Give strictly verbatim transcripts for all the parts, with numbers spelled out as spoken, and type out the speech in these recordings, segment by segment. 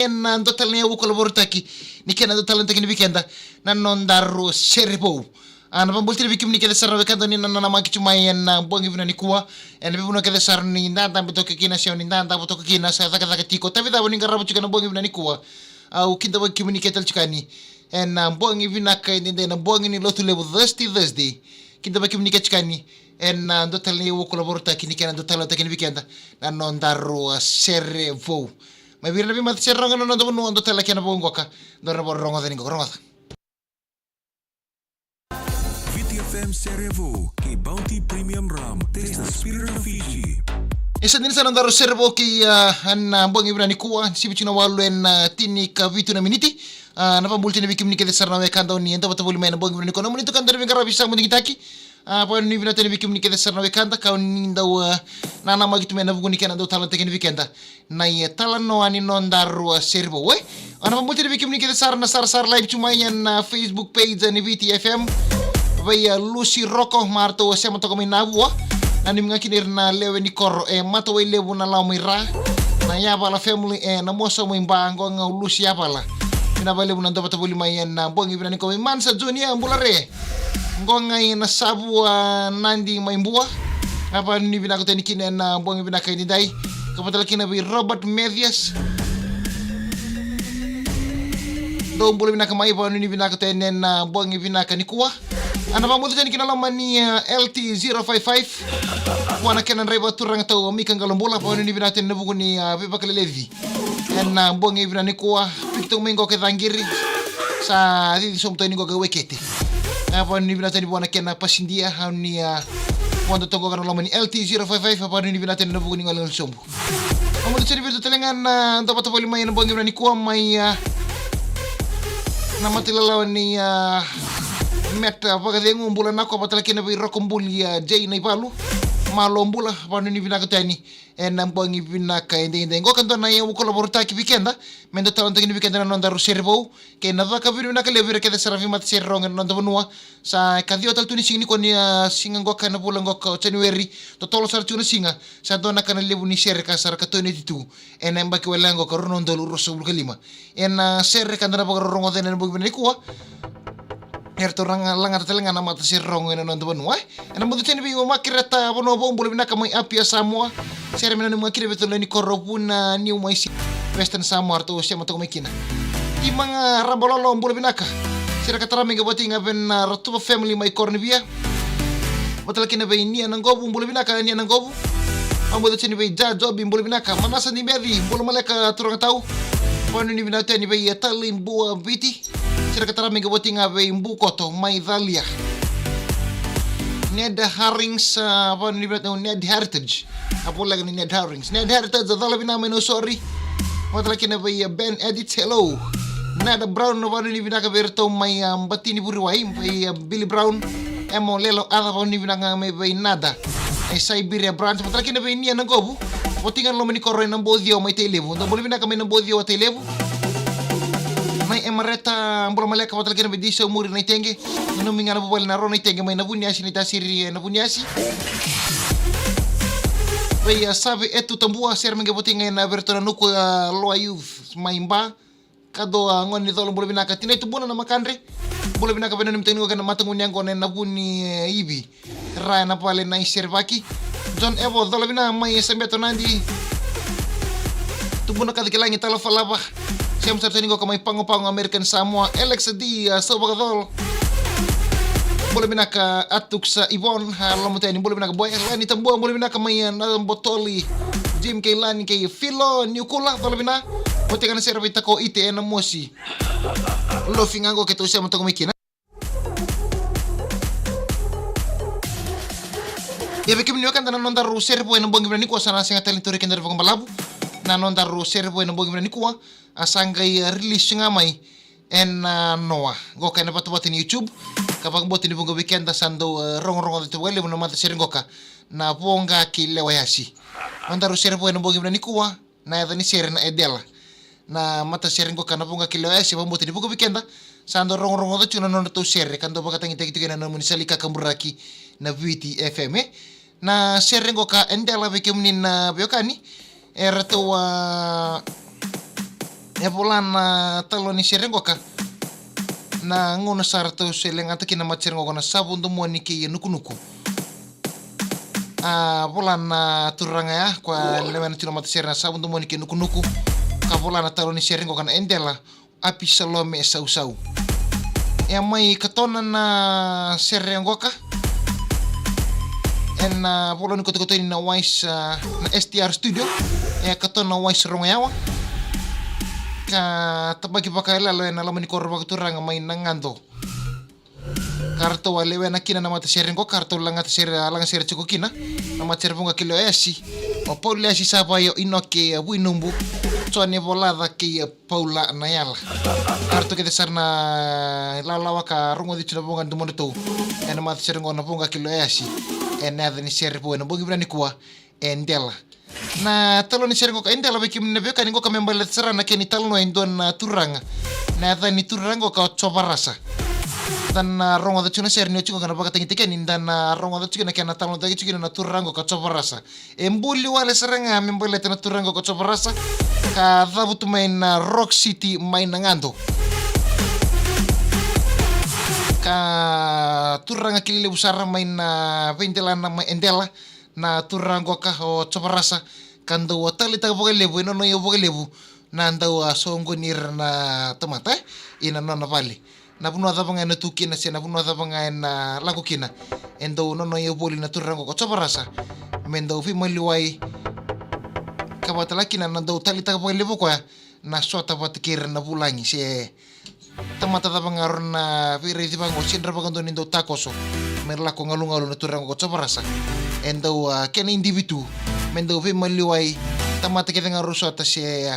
Ena dua tale na yavu kolaborotaki ni kena dua tale na taki ni vikeda na nodaru sere vou. A, na vabulitini vei kemuni kece sara na wekada ni nanamaki tu mai ena bogi vinaka nikua. Ena veivanua kece sara ni dadabe toka kina, se ni dadabe toka kina, sa cakacaka tiko, tavi cava ni qarava tu kina bogi vinaka nikua. Au kidavaki kemuni kece tale tu kani ena bogi vinaka edaidai, na bogi ni Lotulevu, Thursday, Thursday. Kidavaki kemuni kece tu kani ena dua tale na yavu kolaborotaki ni kena dua tale na taki ni vikeda na nodaru sere vou. Mai vei ira na veimata sere rogo ena noda vanua, dua tale na kena vou qoka. Dua na vou rogoca ni qoka, rogoca. Viti F M Sere Vou kei Bounty Premium Rum. Taste the spirit of Fiji. E sa dina sa nodaru sere vou kei, ah, ena bogi vinaka nikua, sivi tu na walu ena, ah, tinikavitu na miniti. Ah, na vabulitini vei kemuni kece sara na wekada ni dau vata voli mai ena bogi vinaka nikua. Nomuni tukuna na veiqaravi sa mo digitaki. Ah, vakanuinui vinaka tale vei kemuni kece sara na wekada, ka oni dau, ah, nanamaki tu mai ena vuku ni kena dau tala na taki ni vikeda na italanoa ni nodaru sere vou, e? Au na vabulitini vei kemuni kece sara na sarasara live tu mai ena Facebook page ni Viti F M. Vei, ah, Lucy Roko, mai ratou sema toka mai Navua. Nanumi ga kina ira na lewe ni koro e Matawailevu na Lawa mai Ra, na Yavala family e Namoso mai Ba, qo ga o Lucy Yavala. Vinaka vakalevu na dau vata voli mai ena bogi vinaka nikua. Vei Mansa Junior, bula re. Qo ga i Nasavu, ah, Nadi mai Bua. Vakanuinui vinaka tale kina ena bogi vinaka edaidai. Ka vata tale kina vei Robert Mathias. Dou bula vinaka mai, vakanuinui vinaka tale ena bogi vinaka nikua. Au na vabulitini kina loma ni, ah, L T zero five five. Vua na kena draiva turaga tau Mika Qalobula, vakanuinui vinaka tale ena vuku ni, ah, veivakaleleci ena bogi vinaka nikua. Piki toka mai qoka e Caqiri. Sa cici sobu toka ni qoka e Wekete. Ah, vakanuinui vinaka tale vua na kena pasidia, au ni, ah, vodo toka qoka ena loma ni L T zero five five, vakanuinui vinaka tale ena vuku ni gole sobu. Au mudu sere vei iratou tale ga na dau vata voli mai ena bogi vinaka nikua mai, ah, na mata ilalawa ni, ah, Meta Vakacegu, bula na ko, vata tale kina vei Roko Buli, ah, Jay Naivalu. Malo bula, vakanuinui vinaka tale ena bogi vinaka edaidai. Qoka dua na yavu kolaborotaki vei keda me dau tala na taki ni vikeda na nodaru sere vou. Kei na vakavinavinaka levu vei ira kece sara na veimata sere rogo ena noda vanua. Sa ikaciwa tale tu ni siga nikua ni, ah, siga qoka ena vula qoka o January. Totolo sara tu na siga sa dua na ka na levu ni sere ka sa ra ka twenty-two ena yabaki wale qoka rua na udolu ruasagavulu ka lima. Ena sere ka da na vakarorogo cake ena bogi vinaka nikua, eratou ra ga lagata tale ga na mata sere rogo ena noda vanua, e? Ena mudu tale vei Makereta Vanua Vou, bula vinaka mai Apia, Samoa. Sere me nanumi ga kina vei ratou na lewe ni koro Vunaniu mai Western Samoa, ratou sema toka mai kina. Timaga Rabalolo, bula vinaka. Sere ka tara mai qai vata ga vei na Ratuva family mai Koronivia. Vata tale kina vei Nia Naqovu, bula vinaka Nia Naqovu. Au mudu tale vei Ja Jobi, bula vinaka. Manasa Nimeci, bula maleka turaga tau. Vakanuinui vinaka tale vei Tali Bua Viti. Sere ka tara mai qai vata ga vei Bukoto mai Calia. Ned Harrings, ah, vakanuinui vinaka, Ned Heritage. A voleka ni Ned Harrings. Ned Heritage, cola vinaka mai Nausori. Vata tale kina vei, ah, Ben Edit, hello. Nada Brown, vakanuinui vinaka vei iratou mai, ah, Batini Vuriwai, vei, ah, Billy Brown. Emo Lelo, a vakanuinui vinaka mai vei Nada. E Siberia Branch, vata tale kina vei Nia Naqovu. Vata ga na loma ni koro e Nabociwa mai Tailevu. Dou bula vinaka mai Nabociwa, Tailevu. Mai Emareta, bula maleka, vata tale kina vei Disau Muri Naitege. Nanumi ga na vuvale na Ro Naitege mai Navuniasi, Naitasiri, e Navuniasi. Vei, ah, Save Etu Tabua, sere me qai vata ga ena vei iratou na Nuku, ah, Loa Youth mai Ba. Ka dua, ah, gone ni Colo, bula vinaka. Tinai Tubuna na Makadre. Bula vinaka, vei na nimitauni qo kei na mataqu ni yaqona ena Vuni, e, Ivi. Ra ena vale na iserevaki. John Evo, cola vinaka mai Sabeto Nadi. Tubuna Kaci Kilagi, Tala Falava. Sema sara tale qo ka mai Pago Pago, American Samoa. Alex D, ah, Sauvakacol. Bula vinaka Atuksa Ivon, ah, loma tale ni bula vinaka boy. Lani Tabua, bula vinaka mai, ah, Nabotoli. Jim kei Lani kei Filo Niukula, cola vinaka. Vata ga na sere vei Tako Ite ena Mosi. Lofi ga qo keitou sema toka mai kina. Ia vei kemuni wekada na nodaru sere vou ena bogi vinaka nikua, sa na sega tale ni tauri keda vakabalavu. Na nodaru sere vou ena bogi vinaka nikua, a sa qai, ah, release ga mai ena, ah, noa. Qoka ena vatavata ni YouTube. Ka vakabauta ni vuqa vei keda sa dau, ah, rogorogo tu vakalevu na mata sere qoka na Voqa kei Lewayasi. Nodaru sere vou ena bogi vinaka nikua. Na yaca ni sere na Edela. Na matasere qoka na Voqa kei Lewayasi, vakabauta ni vuqa vei keda sa dau rogorogoca tu na nodratou sere ka dau vakatagitaki tiko ena nomuni sala ni kakaburaki na Viti F M, e. Na sere qoka Edela, vei kemuni na veiwekani, e ratou a E vola na talo ni sere qoka na gauna sa ratou se legata kina na matasere qoka na Savudomoni kei Nukunuku. A vola na turaga ya ko a lewena tu na matasere na Savudomoni kei Nukunuku. Ka vola na talo ni sere qoka na Edela Apisalome Sausau. E a mai katona na sere qoka ena vola ni kotokotoni na Wise, a, na S T R Studio. E a katona na Wise Rogoyawa. Ka tabaki vakayaloyalo ena loma ni koro vakaturaga mai Nagado. Ka ratou a lewena kina na matasere qoka, ka ratou lagata sere, a laga sere tiko kina na matasere vuqa kei Leoyasi. O Paula Leoyasi Savai, o Inoke Vuinubu, Jone Volaca kei Paula Nayala. Ka ratou kece sara na lawalawa ka rogoci tu na vuqa ni domodratou ena matasere qoka na vuqa kei Leoyasi. Ena yaca ni sere vou ena bogi vinaka nikua, Edela. Na talo ni sere qoka Edela, vei kemuni na veiwekani qoka me baleta sara na kena italanoa e dua na turaga. Na yaca ni turaga qoka o Jovarasa. Da na rogoca tiko na sere ni oti qoka na vakatagitaki yani, da na rogoca tiko na kena talanoataki tiko kina na turaga qoka o Jovarasa. E buli wale sara ga me baleta na turaga qoka o Jovarasa, ka cavutu mai na Rock City mai Nagado. Ka turaga kilai levu sara mai na veidelana mai Edela na turaga qoka o Jovarasa, ka dau a taleitaka vakalevu, e nona iyau vakalevu na dau a soqoni ira na tamata, e, ina nona vale. Na vanua cava ga ena tu kina se na vanua cava ga ena lako kina, e dau nona iyau voli na turaga qoka o Jovarasa me dau veimaliwai. Ka vaka tale kina na dau taleitaka vakalevu o koya na sota vata kei ira na vulagi se tamata cava ga rau na veiraici vaqo, se dra vakadua ni dau takoso me lako galugalu na turaga qoka o Jovarasa. E dau, a, kena idivi tu me dau veimaliwai tamata kece ga rau sota se, a,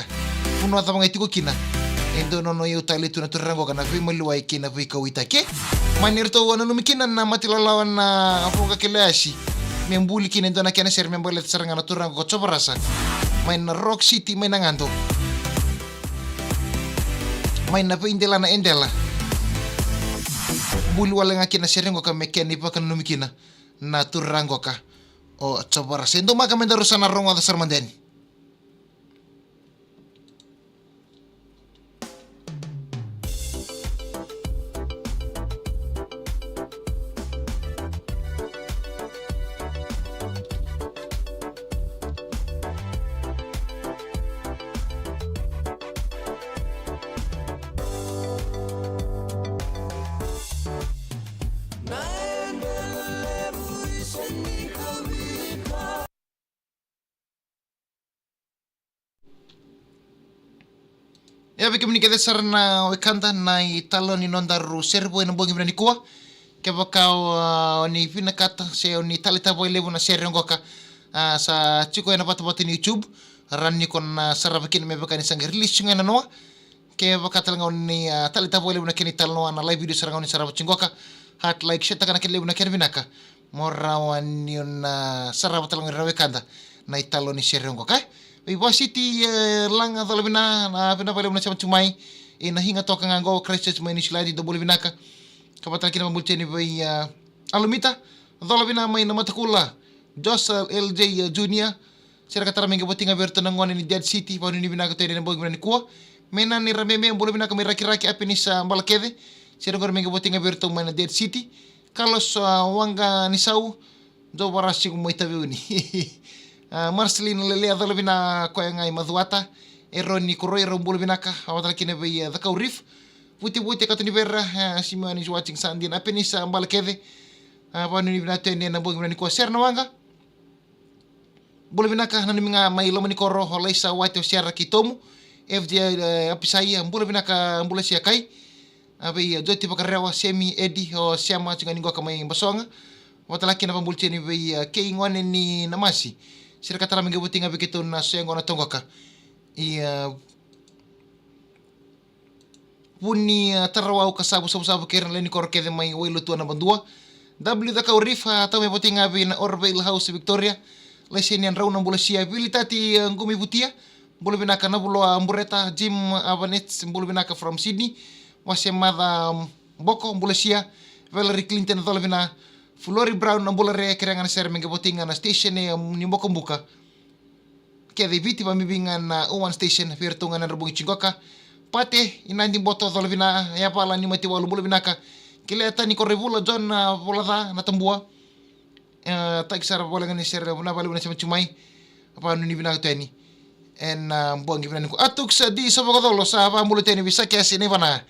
vanua cava ga e tiko kina. E dau nona iyau tale tu na turaga qoka na veimaliwai kei na veikauwaitaki. Mani ratou a nanumi kina na mata ilawalawa na vuqa kei Leoyasi me buli kina e dua na kena sere me baleta sara ga na turaga qoka o Jovarasa mai na Rock City mai Nagado. Mai na veidelana Edela. Buli wale ga kina na sere qoka me kena ivakananumi kina na turaga qoka o Jovarasa. E dua maka me daru sa na rogoca sara mada yani. Ia vei kemuni kece sara na wekada na italanoa ni nodaru sere vou ena bogi vinaka nikua. Kevaka o, a, o ni vinakata se o ni taleitaka vakalevu na sere qoka, a, sa tiko ena vatavata ni YouTube. Rawa ni ko na sarava kina me vaka ni sa qai release tiko ga ena noa. Kevaka tale ga o ni, a, taleitaka vakalevu na kena italanoa na live video sara ga o ni sarava tiko qoka. Heart, like, share taka na kena levu na kena vinaka. Mo rawa ni o na sarava tale ga o ira na wekada na italanoa ni sere qoka. Veivasiti, e, Laga, cola vina, na vina vakalevu na sema tu mai. Ena higa toka ga qo Christchurch mai Niusiladi, dou bula vinaka. Ka vaka tale kina vabula tiko yani vei, e, Alumita, cola vina mai Namatakula. Josa L J Junior. Sere ka tara me qai voti ga vei iratou na gone ni Dead City, vanuinui vinaka tu yani ena bogi vinaka nikua. Mai na ni Rameme, bula vinaka mai Rakiraki, Apenisa, bula kece. Sere qori me qai voti ga vei iratou mai na Dead City. Carlos, a, Waqa ni Sau, Joe Varasiku mai Taveuni. A, Marceline Lelea, cola vina koya ga i Macuata. Eroni Koroi, rau bula vinaka, a, vaka tale kina vei, a, Cakau Reef. Vutivuti, Kato ni Vera, a, Simeone is watching, Sandina, Apenisa, bula kece. A, vanuinui vinaka tu yani ena bogi vinaka nikua, sere na waqa. Bula vinaka, nanumi ga mai loma ni koro, o Laisa Wati, o Sera kei Tomu, F J, e, Apisai, bula vinaka, bula Siakai. A vei, e, Joti Vakarewa, Semi, Edi, o Sema, tiko ga ni qoka mai Basoga. Vaka tale kina vabula tiko yani vei, e, kei gone ni Namasi. Sere ka tara me qai voti ga vei keitou na soya qo na toqoka. I, e, Vuni, a, Tarawau, Kasavu, Savusavu kei ira na lewe ni koro kece mai Wailotua, Nabadua. W Cakau Reef, a, tau me voti ga vei na Orville House, Victoria. Laisenia Drau, na bula Sia. Vilitati, a, Qumi Vutia, bula vinaka. Navuloa Bureta, Jim Avanets, bula vinaka from Sydney. Wase Maca, um, Boko, bula Sia. Valerie Clinton, cola vina. Flori Brown, na bula re, kerea ga na sere me qai voti ga na station, e, um, ni Bokobuka. Kece i Viti, vabibi ga na O One Station, vei iratou ga na nodra bogi tiko qoka. Pate i Nadi, Boto, Colovina, Yavala, Nimatiwalu, bula vinaka. Kilea tani ko Revula, John, a, Vola ca na Tabua. E, taki sara vale ga ni sere na vale vuna sema tu mai. Vanu ni vinaka tu yani. E na bogi vina ni ko Atuks, a, di sa vakacolo sa vabula tu yani vei Sakesi Nivana.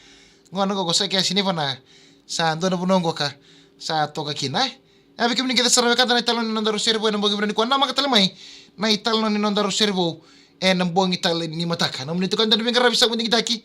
Gona qo ko Sakesi Nivana. Sa dua na vanua qo ka sa toka kina, e. A, vei kemuni kece sara vei kada na italanoa ni noda roseri vou e na bogi vina ni ko, namaka tale mai na italanoa ni noda roseri vou e na bogi tale ni mataka. Nomuni tukuni donu veiqaravi sa digitaki.